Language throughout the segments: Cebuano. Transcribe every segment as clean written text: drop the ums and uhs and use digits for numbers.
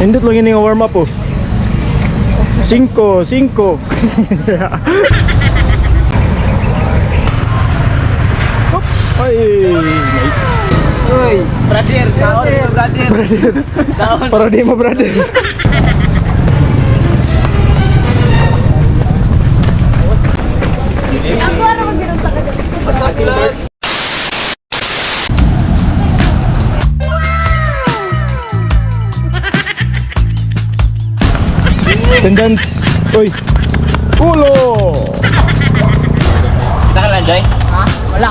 Nindot lang ini nga warm up oh. 5, 5. Ay, nice. Uy, brother, kaon brother. Brother. Para di mo, brother. Ako ano kung ginunta ka dito? Tendance. Uy. Ulo. Kita ka lang, Jai? Ha? Wala.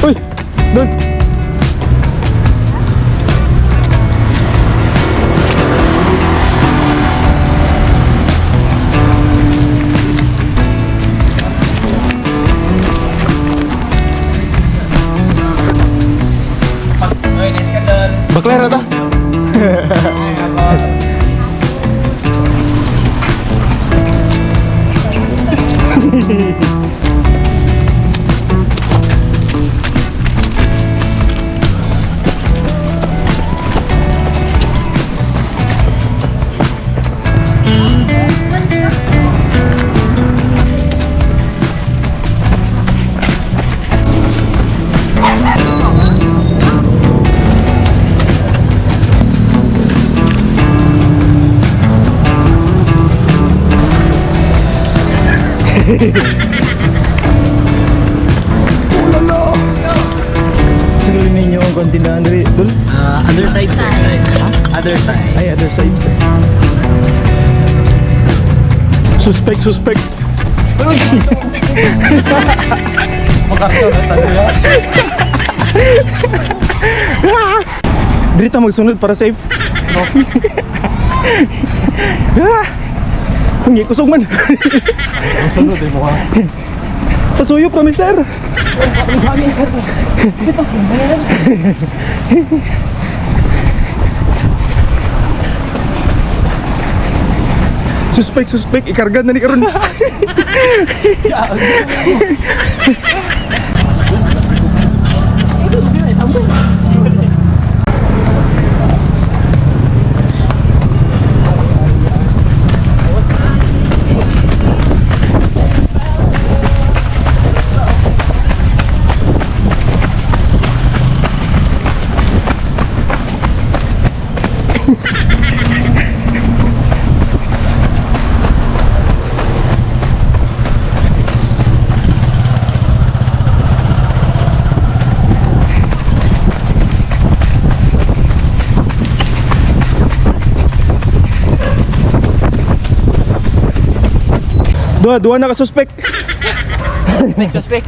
Uy. Doon. Uy, nice ka doon. Baklera ta. Siguro ninyo ang kontindahan diri. Dul. Other side, sir. Side. Other side. Ay, other side. Suspect, suspect. Diri ta magsunod para safe. No. Ah! Hindi kusog man. Sunod eh, mukha. Pasuyo pa mi, sir. Suspect, suspect. Ikarga na ni karon. Dua, dua na ka suspect. Suspect, suspect.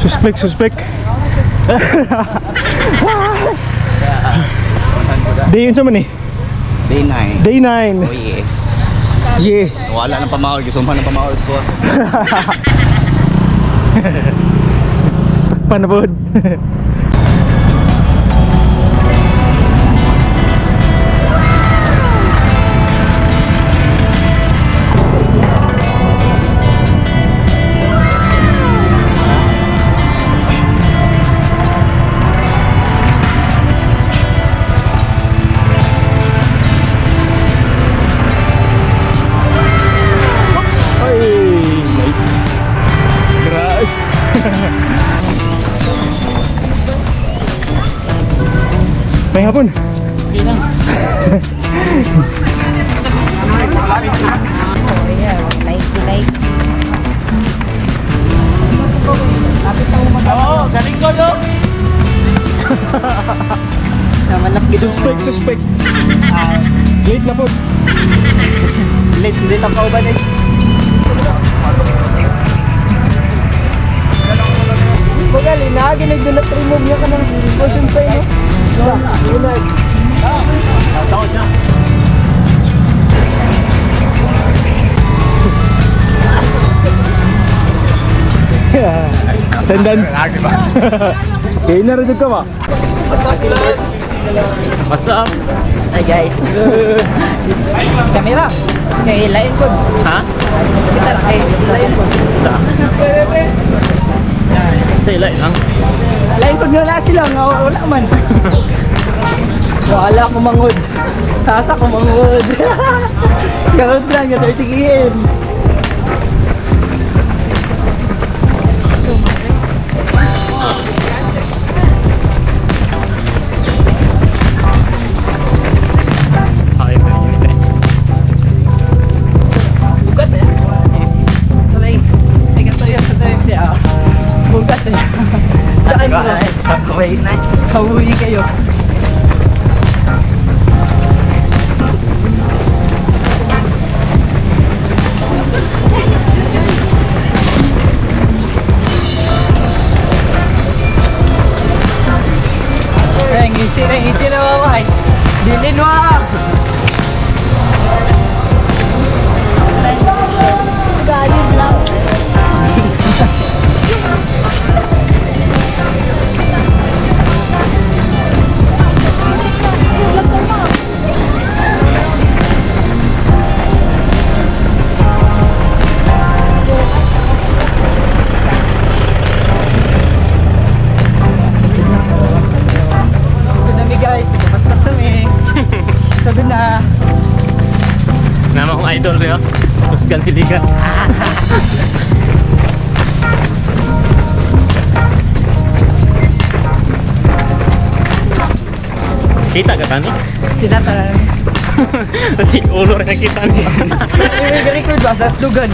Suspect, suspect. Day yun sa man eh. Day 9. Day 9. Oh yeah. Yeah. Wala nang pamahol. Gusto mo ng pamahol ko. Panabod. Ay, nice. Grabe. May hapon. Okay lang. Oh, yeah. Like, like. Oo, galing ko, do. Suspect, suspect. Late na po. Late, late ang kauban eh. Bagal, inagi na do not remove niya ka ng caution sign, no? Yun. Attendance. Okay na rin ka ba? What's up? Hi guys. Kamera. Kay lain ko. Ha? Kita ra kay lain po. Sa. Sa ilain lang. Lain ko nga na sila nga wala man. Wala ko mangod. Tasa ko mangod. Karot lang nga 30 km. Ay, pero yun ito eh. Bugat eh. Sorry. Ay, ganito yung sa tayo. Ah. Bugat eh. Daan mo. Sa Kuwait na. Kahuwi kayo. Ay, ngisi na, ngisi na mamay. Bilin mo! Gayo lang. Sugod na mi guys, nagpapaspas na mi. Sugod na. Nama akong idol rin, oh. Kusgan Hiligan. Kita ka kani? Tinataran. Kasi ulo rin nakita ni. Ay, record ba? That's dugan.